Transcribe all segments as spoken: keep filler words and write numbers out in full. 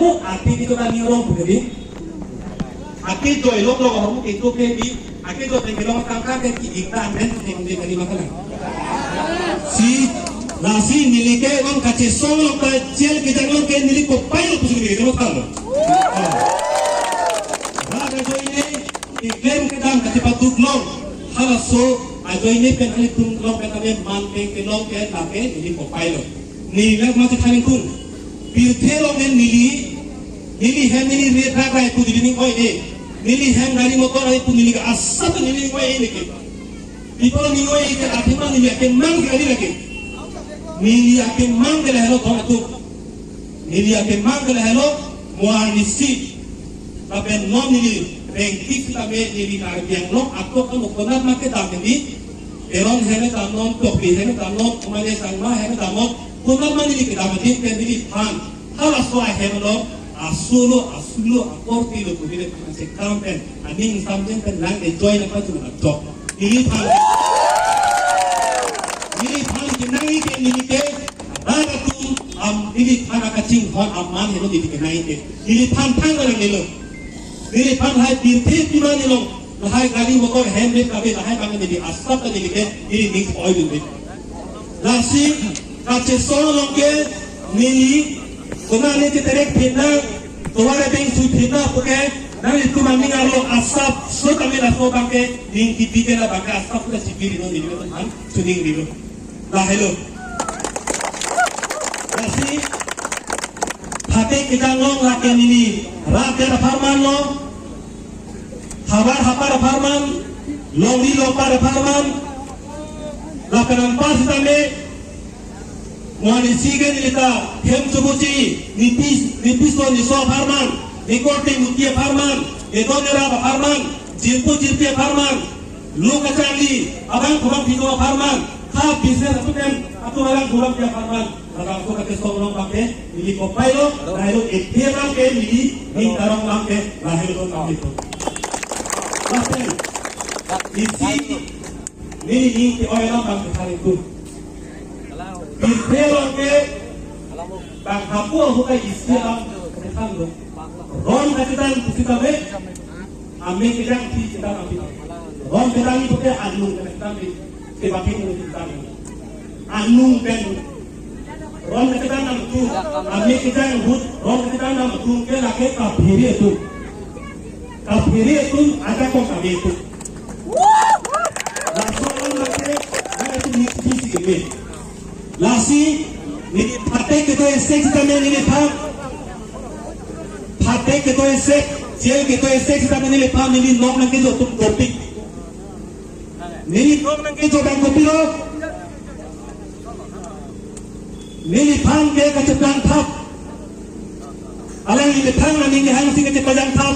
Ati di kota ni orang putri. Ati joy lok lok orang itu ke di. Ati joy ke long tangka ke ki ikta amen ke ke kali makan. Si lasi neli ke long kachesong long kachel kejang long ke neli kopai lo pusing ke lo talo. Raga joy ne iklem kedam kachepatuk long. Halaso ajoine pen alitum long pen kami man pen kelong ke lake neli kopai lo. Neli lak mati thaning kung. Pirthe long pen neli, neli hem neli ret rak rai pu neli ning oi e. Neli hem gari motor ai pu neli ka asap neli ning oi e neke. People ning oi e ke athema neli akemang ke ari lake. Neli akemang ke lahelo thong atuk. Neli akemang ke lahelo mo arnisi. Lapen non neli rengtik sitame neli Karbi Anglong atok ano konat ma kedam neli. Teron hem damnon, Tokbi hem damnon, Umane Sangma hem damnon, konat ma neli kedam neli pen neliphan. Halaso ahem lo, asulo, asulo, akorte lo, kudile phan se kam pen, aning samjen pen lang enjoy na pachun na chok. Neliphan, neliphan kenang ike neli ke, Rat atum am neliphan akachinghon aman helo neli kenai ke. Neliphan thang kalang nelo. Neliphan hai pirthe pima nelong. Lahai gari motor hem ret kabe lahai bang neli asap ta neli ke neli ning oi dun. Lasi kachesong long ke neli kona ne cheterek phina tovar abeng sui phina puke nanglitum aning arlo asap so kami laso bangke ning kipi ke la bangke asap ta chipi dino neli han suning dino. Lahelo. Lasi, thate kejang long lake neli, rat apharman lo, havar hapar apharman, longri longpar apharman, lapen anpar sitame, mo arnisi ke neli ta, hem chubuchi, nipis, nipis lo niso apharman, nikorte muti apharman, edon erap apharman, jirpo jirpi apharman, lo kacharli, abang kubang pino apharman, ha business atum em, atum alang kubang pi apharman, labangso kachesong long bangke, neli kopai lo, lahelo ethir bangke, neli, ning tarong bangke, lahelo bangke to. Lapen, isi, neli ning ke-oi long bangke hari itu. Isi bangke, bang hapu ahu ka isi bangke than lo. Ron kachethan pusitame, amek kejang si chethan api. Ron chethan ni pute anung kachethan ni. Sebab ini chethan ni. Anung pen. Ron kachethan nam tu. Amek kejang hut. Ron kachethan nam tu ke lake kaphiri tu. Kaphiri tu ada kok kami tu. Laso ron lake, ada tu ni si kami. Lasi, neli thate kedo esek sitame neliphan. Thate kedo esek, jail kedo esek sitame neliphan, neli nok nangkejo atum dopik. Neli nok nangkejo abang kopilo. Neliphan ke kacheplang thap. Alang neliphan aning kehang si kachepajang thap.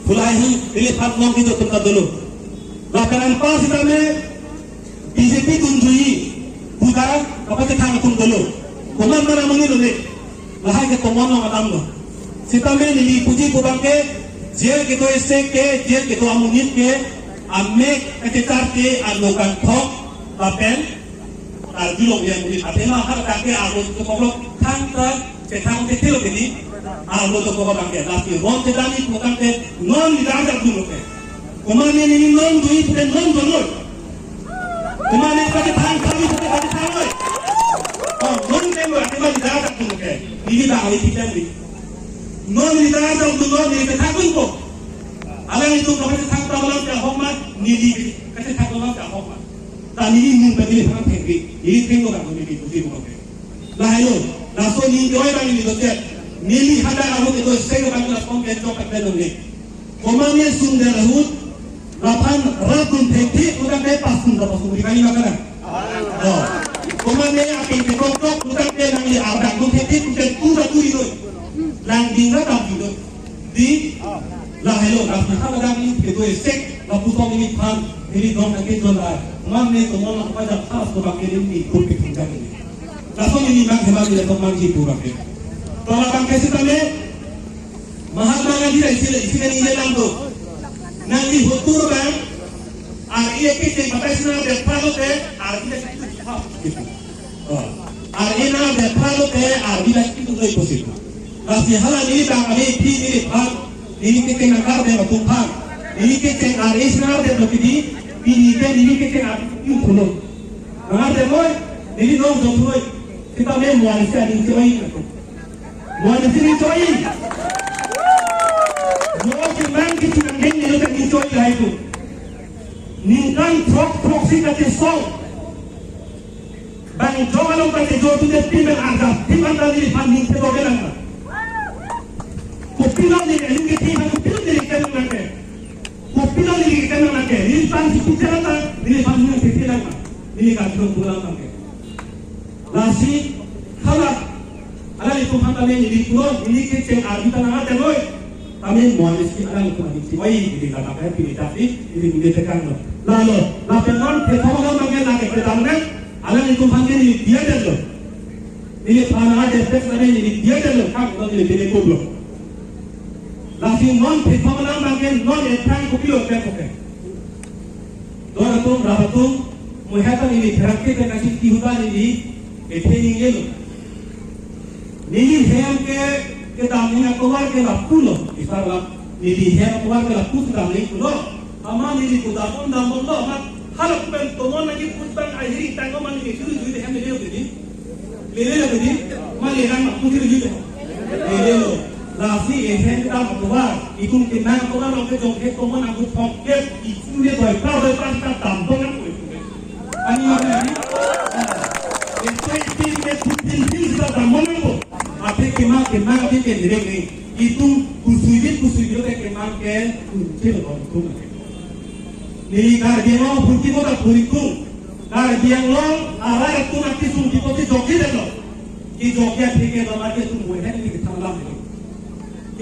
Pulai hi, neliphan nok kejo atum ta dolo. Lapen anpar sitame, B J P atum jui, puta, kapachethang atum dolo. Komat mana muni lo ne. Lahai ke tomon lo matam lo. Sitame neli puji pu bangke, jail kedo esek ke, jail kedo amonit ke, amek kachechar ke, alo kangthok, lapen, arjulong ya muni. Athema har tangke alo to koklo, thang ta, chethang ke thilo ke ni, alo to koklo bangke. Lasi ron chethan ni pu tangke, non ni dak dak dun lo ke. Komat ne neli non jui pute non jui noi. Komat ne pachethang kami pute pachethang noi. Oh, non ke lo ate mali dak dak dun ke. Neli dak ali piten di. Non neli dak dak dun non neli pachethang dun ko. Alanglitum kapachethang ta malam ke ahok ma, neli pachethang ta malam ke ahok ma. Ta neli nun ta neli thang thengri. Neli thenglo dak neli pute ko ke. Lahelo, laso neli ke-oi bang neli dochot. Neli hadak ahut kedo esek bang lason ke chok pen neli. Komat ne sung der ahut, laphan rat dun thekthe, udah ke pasung, pasung di kali makan. Oh. Komat ne apin ke kok kok, udah ke nangli ardak dun thekthe, udah tu dah tu ino. Lang ding rat dam ino. Di, lahelo, laso hadak neli kedo esek, lapuson neliphan, neli dong nangkejon lai. Komat ne tomon lang pajak khas ko bangke neli, dun ke tinggal neli. Laso neli mang hebat neli tomon mang jitu bangke. Tola bangke sitame, Mahatma Gandhi ta isi le, isi kan ile lang tu. Nangli hotur bang, ar ile ke se batai sina de phalo te, ar ile ke tu ha. Oh. Ar ile na de phalo te, ar ile ke tu doi posik. Lasi hala neli bang ame phi neliphan, neli kecheng nangkardem atum aphan, neli kecheng ar-e si nangkardem lo kedi, pini ke neli kecheng ar-e si nangkardem lo. Nangkardem lo, neli nong jong lo, sitame mo-an isi aning choi. Mo-an isi aning choi. Mo-an isi nang kisi nang deng neli aning choi lahai atum. Ningkan throk throksi kachesong. Bang jong along kachejor atum de pin bang arjap, pin bang dali pan ning kedo ke lang. Kopilo neli aning ke pin bang, kopilo neli ke lang ke. Kopilo neli ke lang ke. Neli pan si pin ke lang, neli pan ning ke pin lang. Neli kan throksi lang ke. Lasi, hala, alanglitum aphan tame neli pulo, neli kecheng arju ta nangkardem noi. Tame mo-an isi alanglitum aning choi, neli kata kai pini tadi, neli neli tekang lo. Lalo, lapen non, pethom alam bangke lake kedam nang, alanglitum aphan ke neli diya detlo. Neliphan nangkardem pes tame neli diya detlo, kang lo neli bine kublo. Lasi non, pethom alam bangke non, eprang kopilo, eprang kopilo. Don atum, rap atum, mo heta neli pherangke pen kachingki ahut ta neli ethe ningjelo. Neli hem ke kedam ning atovar ke lapu lo, isar la, neli hem atovar ke lapu kedam ning pulo. Amat neli kedam bom dam bomlo, amat hala pen tomon lagi putang ahiri tang amat neli suri suri hem neli lo kedi. Lele lo kedi, ma le nang ma pusi lo jute. Lele lo. Lasi ehem kedam atovar, itum kenang atovar along ke jong ke tomon angkut thok ke, itum le doi pra doi pra ta dam bom nang koi. Ani ma ani. Eto itum ke thupin pin sita dam bom nang ko. Aphi kemang kemang aphi ke direk ni. Itum kusuibit kusuibit ke kemang ke kunchil bom tum. Neli Karbi Anglong aphuthak mo ta puri tum. Karbi Anglong arat atum akisung kipo kejokji detlo. Kejokji atheke bang atum mo hem neli kethan alam neli.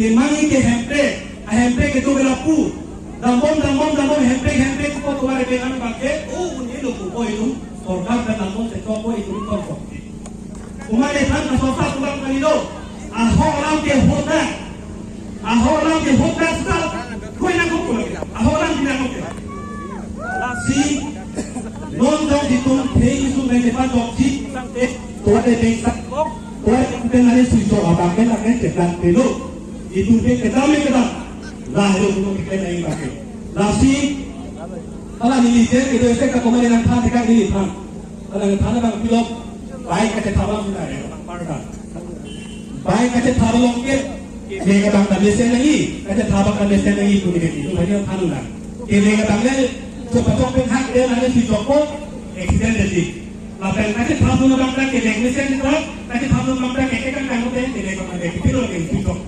Kemang ke hemprek, ahemprek kedo ke lapu. Dam bom, dam bom, dam bom, hemprek, hemprek, kepo tovar ke an bangke, o un-elo ko oi lum, sorkar kan dam bom te chok oi lum kon kok. Komat le than kasosa pulang kalilo. Ahok alam ke ahut ta. Ahok alam ke ahut ta seta. Koi nang ko pulang. Ahok alam ke nang ko. Lasi non jong itum theng itum bang ke pa jok si. Eh, tovar de bang sa. Tovar de bang nari sui jok abang ke nang ke chetang pelo. Itum ke kedam ke kedam. Lahelo itum ke kedam abang ke. Lasi hala neli je kedo isi ka komat le nangthan tekang neliphan. Alang than abang pilok, bai kachethap abang sina re, parda. Bai kachethap along ke, mega bang ta mesen nangji, kachethap abang ta mesen nangji pu neli, pu neli than lang. Ke mega bang le, chok pachok pen hak de nang le si chok ko, accident de si. Lapen kachethap abang ta ke mesen ta, kachethap abang ta ke kang kang de, ke mega bang de, ke pilo ke si chok.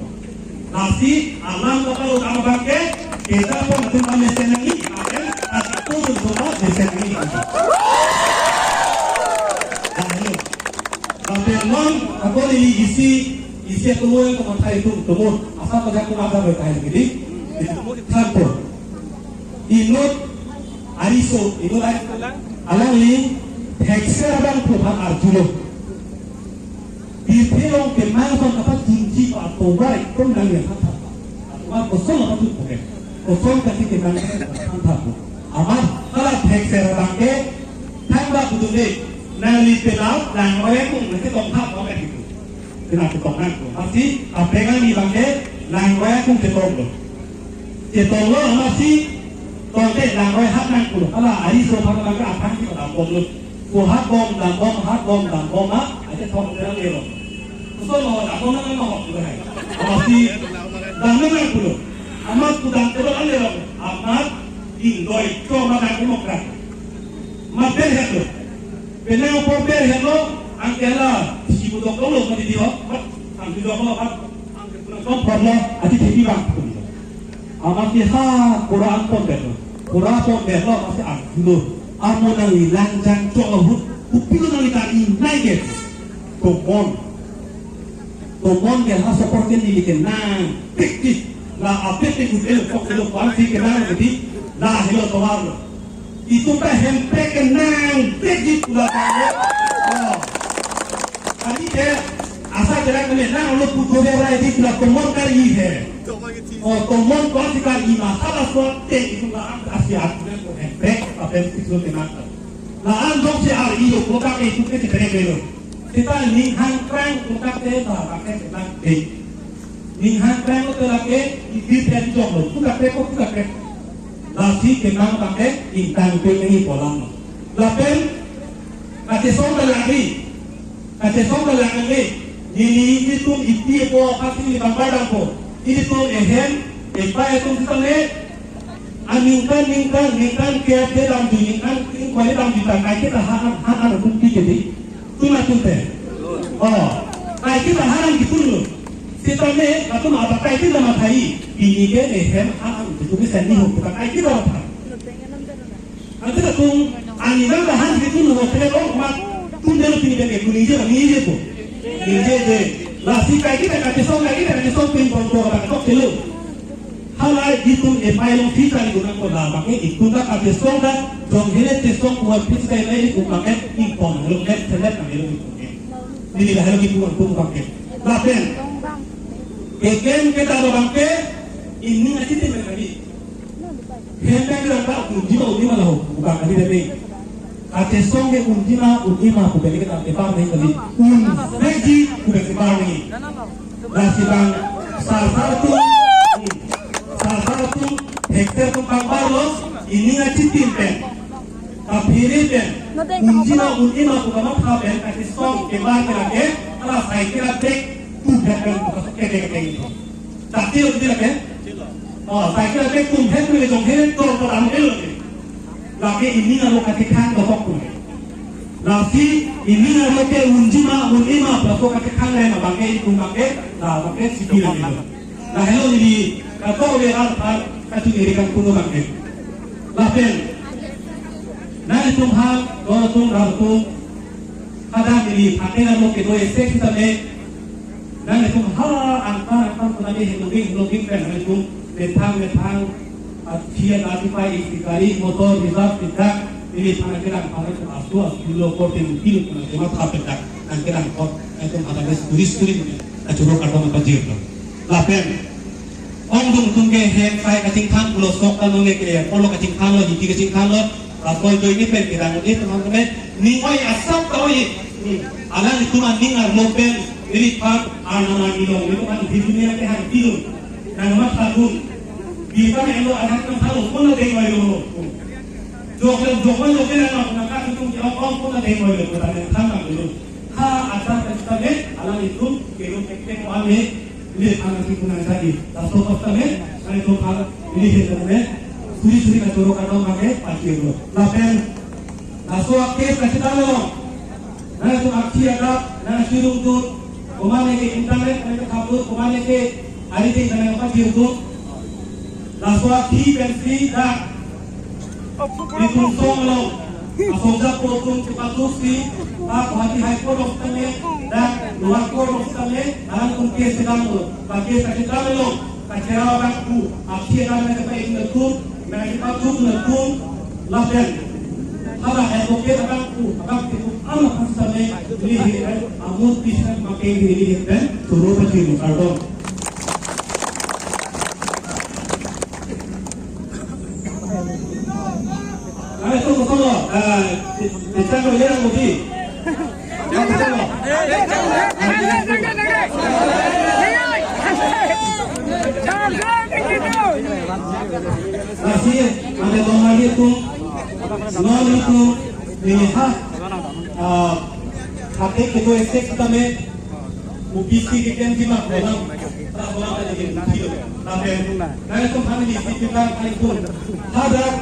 Lasi alam kaparo tama bangke, kita pun atum kami senangi, akan atum pun coba disenangi. Lalu, lapen non, ako neli isi, isi atum yang komat hai atum, atum, asal kerja aku ada berkait gini, itu than pun. Inut ariso, inut ari, alangli, thekser abang pu aphan arjulo. Pirthe along kemang ason kapachunji pa atovar ekdom nang yang thantha. Atovar koson kapachun pake. Koson kasi kemang thantha. Amat hala thekser abang ke thangba kudun de. Nangli penap, nang oya kung, nang ketong thap, oya kung. Kena ketong nang kung. Amatsi, apengan ni abang ke, nang oya kung ketong lo. Ketong lo, amatsi, tong te, nang oya hap nang kung. Hala, ari so thang abang ke, athang si kedam bom lo. Ko hap bom, dam bom, hap bom, dam bom, ha? Aja thong terang ye lo. Koson lo, dam bom nang lo, hok lo hai. Amatsi, dam nang kung lo. Amat kudam te lo, ang ye lo. Amat, indoi, cho ma dam demokrat. Mat ber het lo. Penang apor ber het lo, ang ke hala, si budok lo, mati di ho, mat, ang budok lo, mat, ang ke punang som por lo, ati thepi bang. Amatsi ha, pura ang pon ber lo, pura pon ber lo, amatsi ang dulu. Amo nangli langjang chok ahut, kopilo nangli kari nai ke. Tomon. Tomon ke ha sopor ke neli ke nang, tik tik. La apik tik ut el, kok el, kuan si ke nang, jadi, lahelo tovar lo. Itum ta hemprek kenang, pejit pula kali. Oh. Kali ke, asa kira kami nang lo putu de rai di pula tomon kari he. Oh, tomon kau si kari ma, hala suat te itum la ang asi at, hemprek, apa yang itu kenang. La ang dok si ari lo, kota ke itu ke si kere belo. Kita ni hang krang, kota ke ba, pakai kenang de. Ning hang krang lo te lake, isi pen jok lo, puka krek ko puka krek. Lasi kemang pakai, ingtang pen nangji pu alam lo. Lapen, kachesong ta lake, kachesong ta lake, neli nelitum ipi po, pasi neli bang bardam po. Nelitum ehem, epai atum sitame, aningkan, ningkan, ningkan ke ate damjui, ningkan ingkoi damjui ta kaiketa ha, ha, ha, atum pi ke di. Tuma tute. Oh, kaiketa ha an kipulo. Sitame, atum apa kaiketa mathai. Pini ke ehem ha an kipu ke seni ho, ta kaiketa mathai. Ante atum, aningkan ta ha an kipulo, hotel ong mat, tun delo pini ke kuningje, ningje po. Ningje je. Lasi kaiketa, kaiketa song, kaiketa, kaiketa song pin pon ko, ta kok telo. Halai itum epai along sita ni gunang ko la pakai itum ta kachesong ta jong hele chesong kuat pis kai lai itum pakai ingpon lo net selet na melo itum ke. Neli lahelo itum angpung pakai. Lapen keken ke ta lo bangke ini ngasi tim kami. Hem ta kira ta unji ma unji ma lo bukan kami demi. Kachesong ke unji ma unji ma ku beli kita tebar ni kali. Unji ku beli tebar ni. Lasi bang sasar atum, sasar atum, hektar atum bang barlos, ini ngaci tim pen. Kaphere pen, unji ma unji ma ku kamatha pen, kachesong kebar ke lake, ala sai kira tek, tu pen pen, tu kasuk kete kete itu. Tapi unji lake, oh, sai kira tek, tu pen pen, jong pen, tu pen pen, lake ini ngalo kachethang dokok tu. Lasi, ini nang ke unji ma, unji ma, pelaku kachethang le ma bangke, itum bangke, la bangke sipil le lo. Lahelo neli, kato le an an, kachung eri kan kuno bangke. Lapen, nang itum ha, dor atum, rat atum, kadang neli, pakai nang lo kedo esek sitame, nang itum ha, angka, angka, kunani, heloging, heloging, pen, nang itum, methang, methang, athia, nati pai, isi gari, motor, reserve, tidak, neli, pakai nang, pakai nang, asu, asu, lo, korte, mungkin, kunani, cuma, pakai, tidak, nang, kenang, kok, nang itum, ada, turis, turis, ini, acuro, kardom, apa, jir, lo. Lapen, ongdung tum ke, hem, pai, kachingthan, lo, sok, kan, lo, ke, polo, kachingthan, lo, jiti, kachingthan, lo, Laso ajoine pen kedang un-e teman-teman, ning oi asap ta oi. Hmm. Alanglitum aning arlo pen, neli phan, arnam arni long, nelitum an hidun neli ke hang hidun. Nang mat hidun. Di pan elo anak nang halo, pun na deng oi lo. Hmm. Jok le, jok le, jok le, nang mat nang ka hidun, jok ong, pun na deng oi lo, kota nang than nang lo. Ha, asap pen sitame, alanglitum, kelong kektek ko ame, Neli phan nangsi punang tadi. Laso pas tame, kami to phan, neli he tame, suri suri kachoro kadom pakai, pachiro. Lapen, laso akes kachita lo. Nangtum aksi adap, nangsi rungtut, komane ke internet, nangtum kabut, komane ke, ari ting nangtum pachiro. Laso aksi pensi dak, Itum song along, asong japo atum kepatuksi, ta Guwahati High Court of tame, dak Lower Court of tame, alangtum case kedam lo, ba case kedam lo, kachera abang ku, aphi kedam na kepa itum atum, na kepatu atum, lapen. Hala advocate abang ku, abang ku, ama kan same, neli he, amut pisan makai neli he, pen, turu pachiro, kardom. Ayo, tunggu, tunggu. Ah, kita ko ya, Budi. Yang betul. Masih ada dua hari itu, non itu, ini ha, ah, hati kita esek kita me, O B C ke ken jima kolam, ta kolam ta jigin thilo. Lapen, nangtum phan neli si pikan nangtum. Hadak,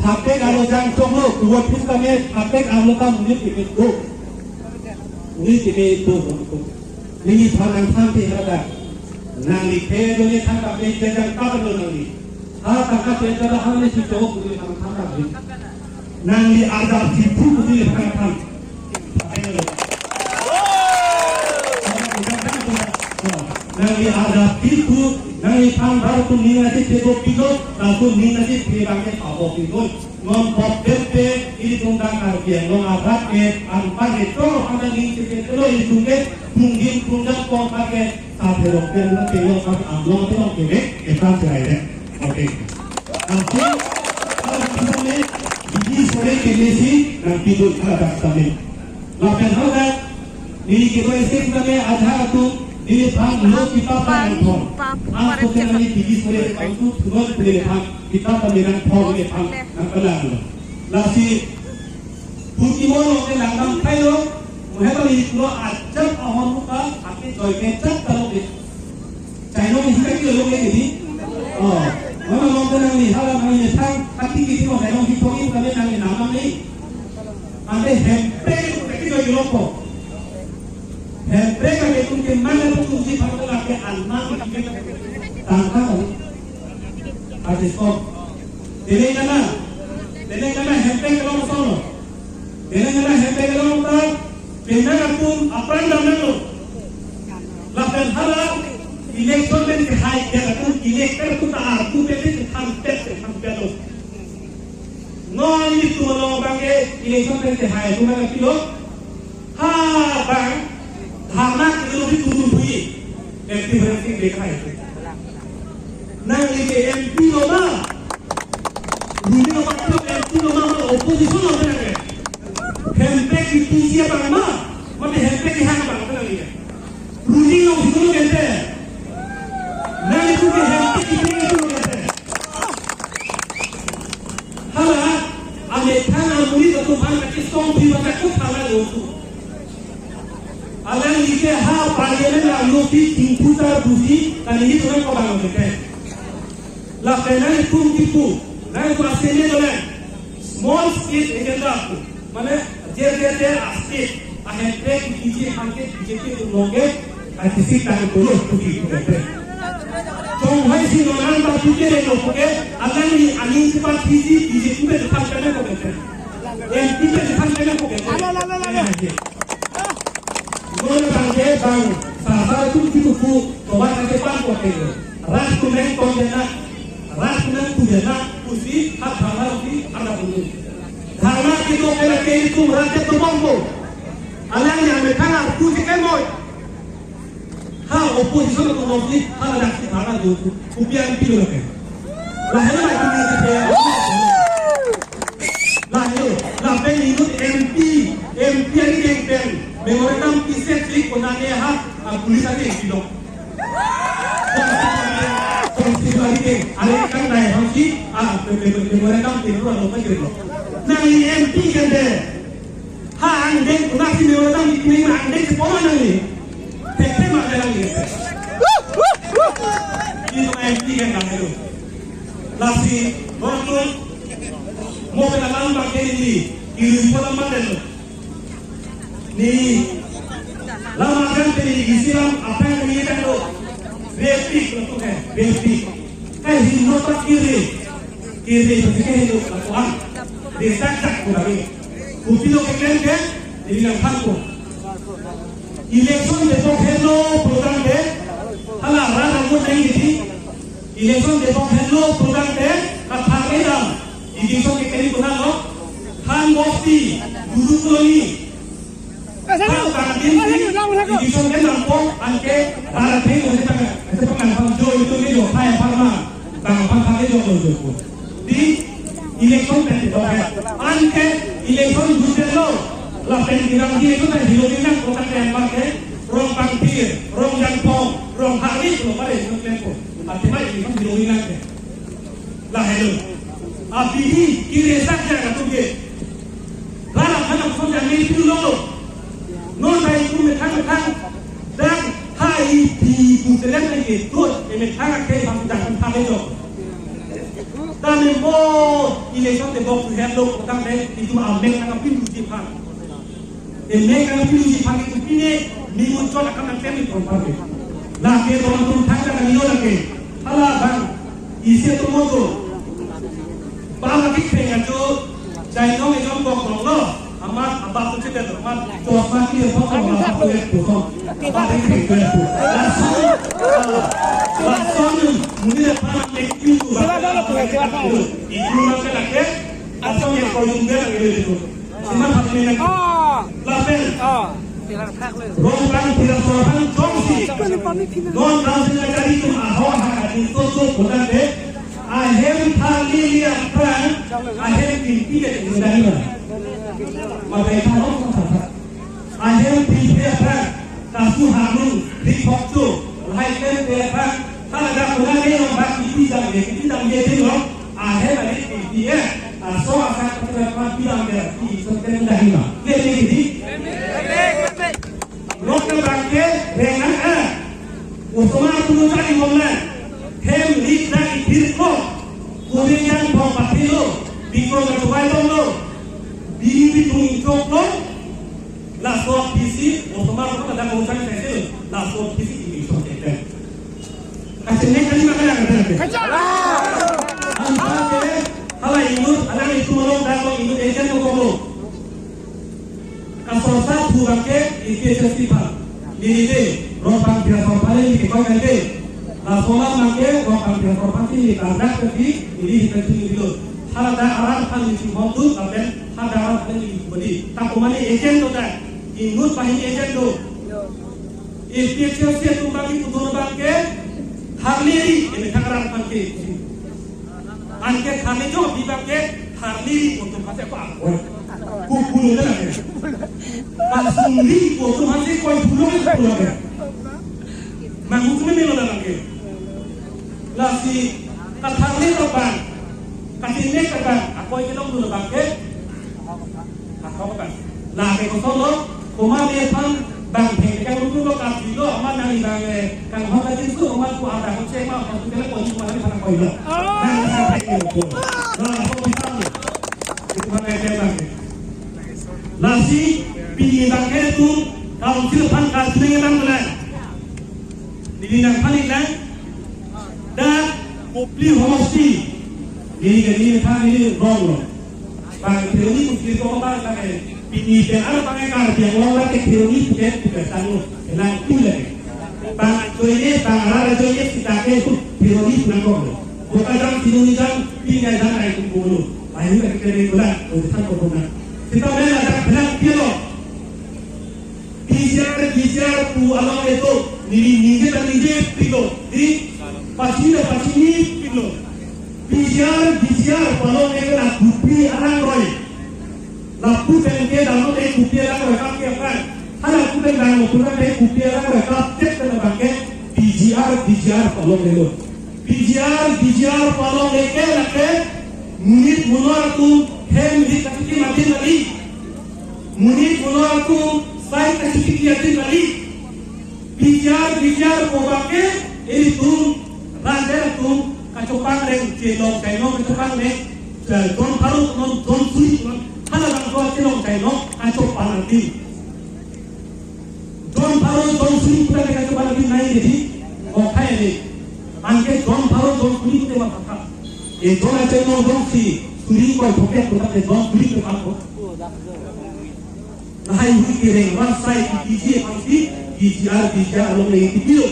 hapek alo jang choklo, kuwat pis kami, hapek alo ta munit ipit do. Munit ipit do. Neli phan nangthan te hadak. Nangli ke do ne than kami jajang kaplo nangli. Ha, taka te kada hang ne si chok, neli phan nangthan kami. Nangli arjap siphu kuti le phan tham. Nangli arjap siphu, nangli phan bar tu ning nasi thebo pilo, langsung ning nasi thebang ke pabo pilo. Non pop dep pe, ilitum dak Karbi Anglong arjap ke, anpar ke choro pada ning si ke telo ilitum ke, punggin punggap kong pakai, Sa therok pen na telo kan amlong telo kebe, etan serai de. Oke. Nanti, kalau kita ni, bidi sore kebe si, nanti dun kalau tak kami. Lapen hal dak, neli kedo esek kami ajar tu, Neliphan lo kitab ta nangthon. Ako ke nangli piji sore pangtu thungon pule nephan kitab ta nangthon nephan nangpalang lo. Lasi phuti mo lo ke langdam thai lo. Muhe ta ni lo ajat ahon muka ake joy ke jat ta lo ke. Chai lo ni hita ki lo ke ni. Oh, mama lo ke nangli hala nangli thang ati ki mo chai lo hi thong ni kami nangli nangli. Ante hemprek ke joy lo ko. Hemprek kami tum ke mana tum si pangkal ke anang tangka. Ate ko. Telangana, Telangana hemprek kelong solo. Telangana hemprek kelong ta, penang atum apran damnang lo. Lapen hala election pen ke hai dia atum election atum ta arpu pen ke tham pet ke tham pet lo. Non ni tu lo bang ke election pen ke hai atum ka pilo. Ha bang, dharna ke lo di turun hui. M P berarti B K itu. Nangli ke M P lo ma. Ruli lo ma, M P lo ma, opposition lo ma ke. Hemprek di P C abang ma, mate hemprek di hang abang ma nangli ke. Ruli lo di turun ke. Nangli tu ke hemprek di turun ke. Hala, amethang amonit atum aphan kachesong phi bata ko thala lo tu. Alangli ke ha parliament along si thingphu tar busi, kali ni tulang ko bang ke. Lapen nangtum kipu, nangtum asene dolang. Small state agenda tu. Mane, jer jer jer a state, a hemprek P G hangke B J P tu loge, a kisi tang tu lo tu ki tu ke. Chonghai si non an ba tu ke lo ke, alangli aning si ba P G, P G tu ke tu kan kan ko ke. M P ke tu kan kan ko ke. Ala, ala, ala, ala. Gol bang ke bang, sasa tu kitu ku, tobat ke pan ko ke. Ras tu neng kong jana, ras tu neng tu jana, kusi, hat bang si, ada tu. Dharna kedo ke lake itum rakyat dobom ko. Alangli amethang arpu si kemoi. Ha opposition atum si ha ladak si dharna do tu. Kopi an pilo lake. Lahelo lake ni si pe. Lahelo, lapen inut M P, M P arideng pen memorandum pi set si konane ha, a police arideng pilo. Constituency arideng, are kan dai hangsi, ah, pe, pe, pe, pe, mereka tiru atau apa gitu. Nangli M P kan dei. Ha angdeng, nasi mereka bikin angdeng sekolah nangli. Tete maka nangli. Itu M P kan nangli. Lasi, waktu mau ke dalam pakai ini, kiri sekolah mana tu? Ni, lam akan tadi isi lam apa yang ini kan tu? Basic lo tu kan, basic. Kan hino tak kiri, kiri tu kan hino tak kuat. Dia tak tak kurang ni. Kopi lo ke kan kan, jadi yang pangko. Election de pok helo program de, hala ran aku nang di. Election de pok helo program de, kathak edam. Election ke kali kuna lo, han bosti, duduk loni. Kan kan din si, election ke nampok, anke, barat he, ese pang, ese pang, pang jo itu ni jo, hai pharma, bang pang pang jo jo jo. Di election kan di pok he, anke, election duduk lo, lapen bilang di election kan di lo bilang kota ke yang pakai, rong pangpir, rong jangpong, rong hari, lo pada election kan ko. Ati mai election di lo bilang ke. Lahelo. Api hi kiri sak jang atum ke. Lara khana khon jang ni piu lo. Non bai kum methang methang. Dan hai pi kum selen ni ke dot e methang ke bang jang tham jo. Dan membo election de bok tu hello tang de itu amek nang pin tu ji phan. Emek kan pini pagi tu pini minggu chot akan nang temi pon pagi. Lake tong tong thang kan nilo lake. Hala bang. Isi tu moto. Bang lagi pengen tu. Jai nong ejong kok nong lo. Amat abah tu cete tu amat. Chot mati ya kok nong apa tu ya tu kok. Apa tu ya tu. Langsung. Langsung. Mungkin apa nak itu. Itu nak lagi. Asal yang kau yang dia lagi itu. Siman hapni nang. Ah. Lapen. Ah. Rongpang tidak seorang jongsi. Kami pamit pina. Non rongsi na kari tum ahor ha kari to to bulan de. Ahem thali li apran. Ahem kimpi de bulan de. Makai thanom sa sa. Ahem kimpi apran. Kasu hanung. Ri phoktu, lahai klem ke aphan, hala dak kuna ne long bak kipi damde, kipi damde ding long, ahem ari kipi eh, aso asa kati aphan pi damde, kipi so klem dah ima. Ke ni di? Rok na bangke, rengan eh. Osomar punu tadi ngomlan. Hem ri dak ipir ko. Kuring yang bom patilo. Biko na tuai tong lo. Biri bitung chok lo. Laso apisi, osomar ko dak konsang sesi lo. Laso apisi ini so keten. Kasi ne kali makan yang ada. Kacha! Ang pake, hala inut, alang itu malong dak lo inut ejen ko ko. Kasorsa thu bangke, ike sesi pa. Neli de, rok bang pira sorpa le neli kekoi kan de. Laso alam bangke, rok bang pira sorpa si neli kardak ke di, neli hitan sini dulu. Hala dak aran aphan neli si hom tu, lapen hala dak aran aphan neli si bodi. Tak kumani ejen do dak. Inut pahini ejen do. Ipik sesi atum bangke, kudur bangke, tharli ri, ini tak aran aphan ke. Anke tharli jo, di bangke, tharli ri, kudur pase pa. Kukulu na ke. Kasung ri, kudur pase koi pulo ke pulo ke. Mangu kume melo na ke. Lasi, katharli tabang, kasinek tabang, akoi kelong dulu bangke. Ako kan. Lake koson lo, komat nephan bang thengkang rutu lo kapilo, amat nang ibang eh, kang hok kajinsu, komat ku ada konsep ma, komat ku kela koni komat nephan koi lo. Nang sa thengkang rutu. Lo, ako bisa lo. Itu mana yang bang. Lasi, pini bangke tu, council aphan kasinek lang bulan. Neli nangphan lang, dak Kopili homosti, neli ke neli than neli rong rong. Bang Theroni Kuki ko bang lake, pini pen ada bang Karbi Anglong lake Theroni puket puket tanu, elang tu lake. Bang Joyce, bang Rara Joyce sitake tu Theroni punang kong lo. Boka jang Theroni jang, pinga jang ai kum bulu. Ayu lake kere gula, urusan ko guna. Sita mela dak belang pielo. P G R, P G R pu along eto, neli ningje ta ningje pilo, di pachini ta pachini pilo. P G R, P G R pu along eto la kupi arang roi. Lapu pen ke dam te kupi arang roi kap ke aphan. Hala lapu pen dam lo pura te kupi arang roi kap cek te na bangke P G R, P G R pu along eto. P G R, P G R pu along leke lake, monit monor atum hem ri kachiki matin kali. Monit monor atum sai kachiki matin kali. P G R, P G R pu bangke, ilitum, rande atum, kachopang reng, chelong chainong kachopang reng, eh, don pharo non, don suri non, hala bangso chelong chainong, kachopang atin. Don pharo, don suri puta ke kachopang atin nai jadi, okhai ni. Anke don pharo, don suri puta ma pakha. E don achainong don si, suri koi pocket puta ke don suri ke pakha. Lahai hui kereng, wan sai P G aphansi, P G R, P G R along le tipilo.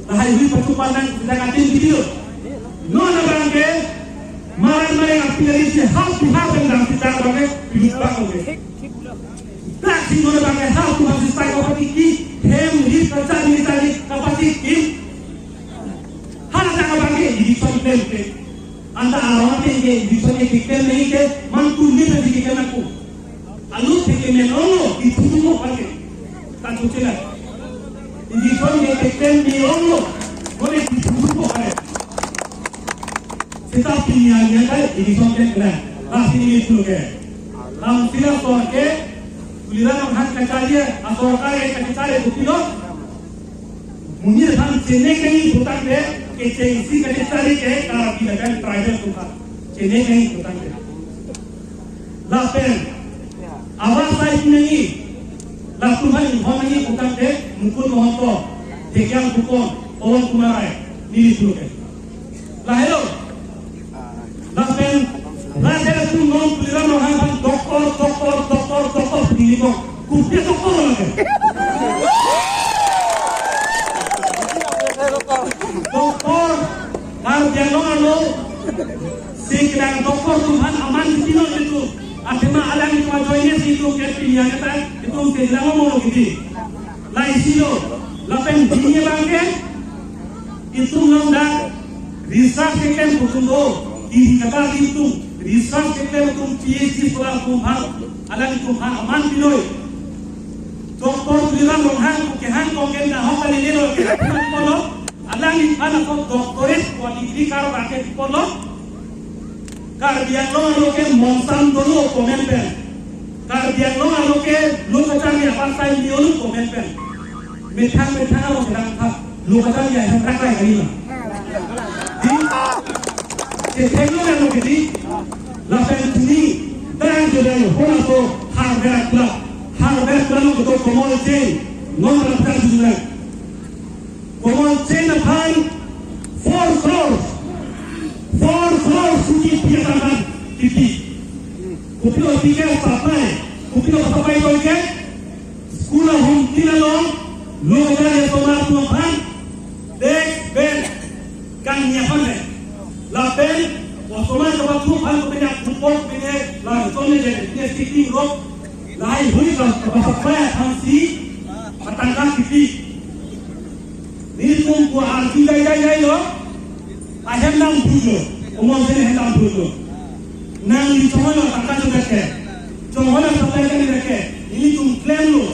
Lahai hui pachopang nang, kita katin tipilo. Non abangke, maran maran apilari si, hal pi hal bang dam kita abangke, pilut bang oke. Dak si non abangke, hal tu masih sai ko pati ki, hem, ri, kacha, ri, kacha, ri, kapati ki. Hala dak abangke, di son klem ke. Anta arong ke, di son ke, klem nai ke, man tu ni, di klem aku. Alu theke men onglo, di thudu mo pake. Kan tu chela. Di son ke tek pen di onglo, bole di thudu mo pake. Seta pini anya kai, di son ke kena. Pasti di itu ke. Lam sila so ke, Tuliram Ronghang kachari, asor kai kachari tu pilo. Monit aphan chene kani putang de, kechengsi kachari ke, Karbi lapen tribal atum aphan. Chene kani putang de. Lapen, awas sai pinangi, latum aphan inghon nangji putang de, Mukul Mahanta, Thekiang Phukon, Pawon Kumar Rai, neli puluke. Lahelo. Lapen, lahelo tum non Tuliram Ronghang aphan doktor, doktor, doktor, doktor, pini ko, kopi doktor lake. Doktor, Karbi Anglong arlo, si kelang doktor atum aphan aman si pinon itu. Athema alanglitum ajoine si itum ke pini aneta, itum ke lang mo kiti. Lahai si lo, lapen pini abangke, itum along dak, research keklem atum do, di kata di itum, research keklem atum P H D scholar atum aphan, alanglitum aphan aman pinoi. Doctor Tuliram Ronghang kehang kongken ahok kali lelo ke polo. Alangli aphan ako doctorate ko degree karba ke polo. Karbi Anglong arlo ke mongsam dolo komat pen. Karbi Anglong arlo ke lo kacharli aphan sai ni olo komat pen. Methang methang arlo sedang thak lo kacharli ahem rak rai kali ma. Di, kethek lo arlo ke di. Lapen pini, dang jodai, hona so, Harvard Club. Harvard Club lo kedo Komol Jain. Non rap dak judulai. Komol Jain aphan four crores. Four crores suki pi aphan kipi. Kopilo tiket supply. Kopilo supply ko ke. School ahum tin along, lo kacharli osomar atum aphan, desk, bench, kangni aphan le. Lapen, osomar kepathu aphan kepenyak pupok pene, la, osomar je, je sitting room, lahai hui ka, kepasok kaya aphan si, atangka kipi. Nelitum ko arju dai dai dai lo. Ahem dam phul lo. Komol Jain ahem dam phul lo. Nangli chonghoi lo tangka chonghoi ke. Chonghoi lo tangka chonghoi ke. Nelitum klem lo.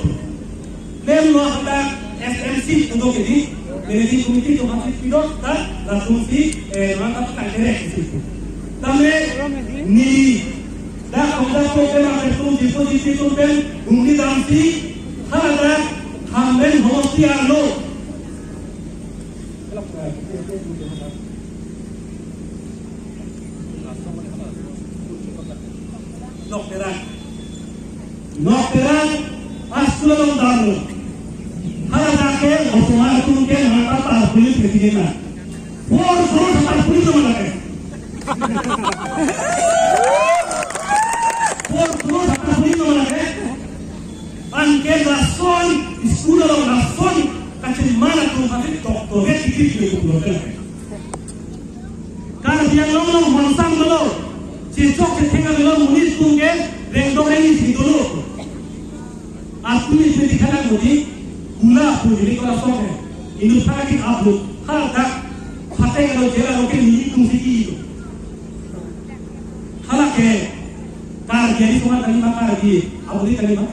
Klem lo hadak S M C kedo ke di. Managing committee atum aphan si pidok ta langsung si, eh, orang kata tak kerek di situ. Tame neli dak kongda ko tema ketum di posisi tum pen bungdi dam si hadak Hamren hosti arlo. Nok Terang. Nok Terang, aslo dong daru. Hala dake, osomar atum ke, nangta ta police president na. Four crore ta police na lake. Four crore ta police na lake. Anke lason, school along lason, kachin mana tum pati doctorate degree ke kulo ke. Karbi Anglong along mongsam dolo, chechok chetheng dolo, monit atum ke rengdok rengni si dolo. Atum isi dikhanak modi, gula pujri kora sok hai. Inut thana ki upload, hadak, phatek alo jela lo ke nelitum si ki ilo. Halake, Karbi ari suman kali ma Karbi, abuli kali ma.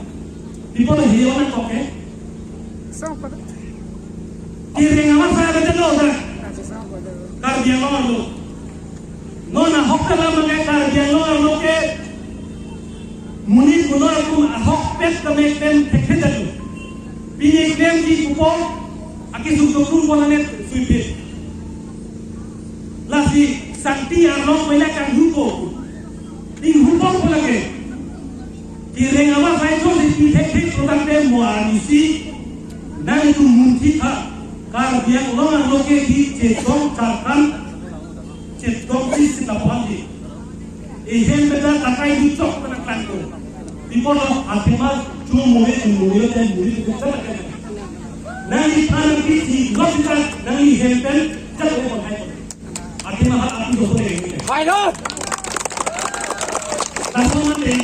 People are here on a coke. Kireng amat saya betul lo, sir. Karbi Anglong arlo. Non ahok ta lam ke Karbi Anglong arlo ke. Monit kulo atum ahokpet ta mek pen thekthe jalo. Pini klem di kupo, akisuk dokun pon anet suipit. Lasi sangti arlo mela kanghupo. Inghupo pu lake. Kireng amat sai chot si pi thekthek product mo arnisi. Nangtum munthi tha. Karbi Anglong arlo ke di chetong charkan. Chetong si sita pandi. Ihem beda takai di chok pen klangko. Di polo athema chu mori chu mori te mori te chak te. Nangli than ki si lo sita nangli hem pen chak ko hai. Athema ha api do ko. Hai lo. Lason mate.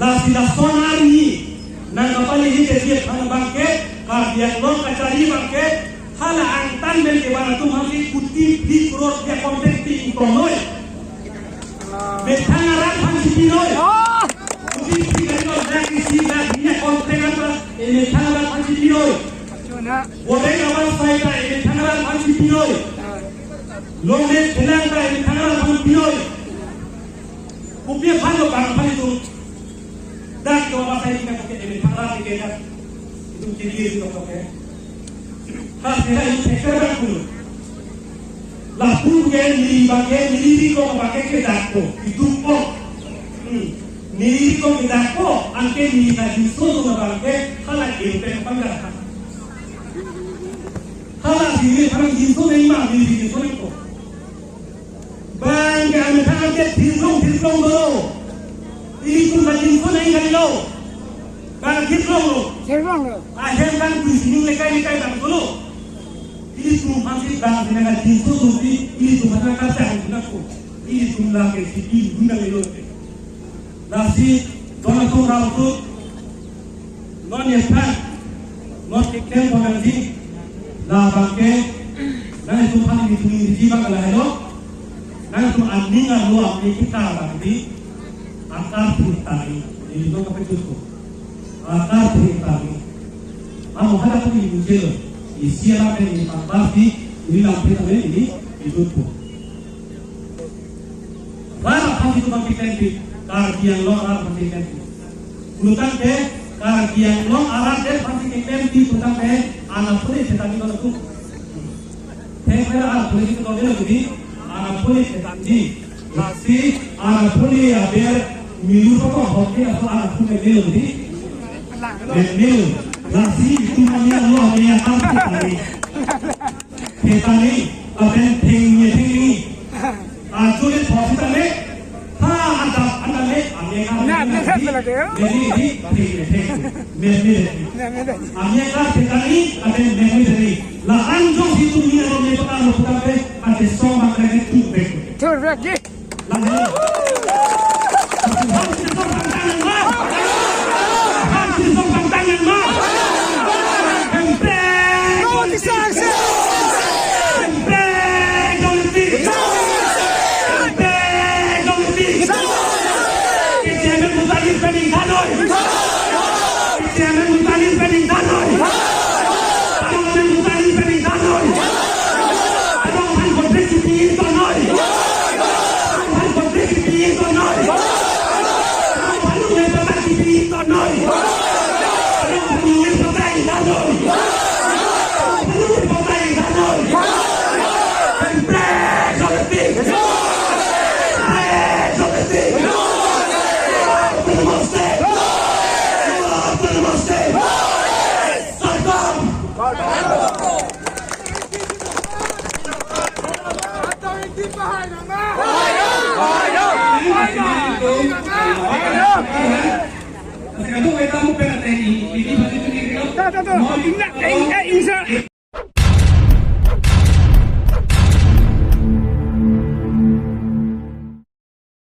Lasi lason arni. Nang kapali hi ke dia thana bangke, Karbi Anglong kachari bangke, hala angtan pen ke bang atum hami kuti di crore dia kontek ti ingkong noi. Methang arat aphan si pi noi. Kuti di kali noi, dak isi dak dia kontek apa, eh, methang arat aphan si pi noi. Bodeng awan sai ta, eh, methang arat aphan si pi noi. Longle thelang ta, eh, methang arat aphan pi noi. Kopi aphan lo bang aphan itum. Dak to apa sai tinggal ke, eh, methang arat ke dak. Itum kiri itu to ke. Khas kena itum thekthe bang pun. Lapu ke neli bangke, neli di ko bangke ke dak ko. Itum ko. Hmm. Neli di ko ke dak ko, anke neli na jinso to na bangke, hala ke pe pang dak. Hala neli pang jinso na ima, neli jinso na ko. Bang ke amethang ke thirlong thirlong dolo. Ilitum bang jinso nang kali lo. Bang thirlong lo. Thirlong lo. Ahem bang tu sining lekai lekai bang dolo. Ilitum bang si bang nang jinso tu si ilitum bang kacang tu nako. Ilitum lake si ilitum nang lo. Lasi, don atum rautu, non yethan, non keklem pon nangji, la bangke, nangtum phan di tuni di bang lahelo, nangtum aning arlo amni kita bang di, akar pun tani, ini non kapechut ko, akar pun tani. Amo hadak puni ningje lo. Isi alam pen ini pangpar si, ini lam pen kami ini, itu po. Rat aphansi itum abang keklempik, Karbi Anglong arat aphansi keklempik. Pulotangte, Karbi Anglong arat aphansi keklempik pulotangte, anapuni setani kono tu. Thek mera anapuni keklempik lo di, anapuni setani. Lasi, anapuni aber, milu ko hoki aso anapuni melo di. Melo. Lasi, itum mania lo mania kan setani. Setani, lapen thengni thengni. Achulit pho setame. Ha, anta, anta le, amyeka. Na, na, na, na, na. Meni di, thengni thengni. Meni di. Na, na, na. Amyeka setani, lapen meni di. La-an jongsi itum ni aro me pata lo pata pe, ante song bang kre tu bek. Tur bek ji.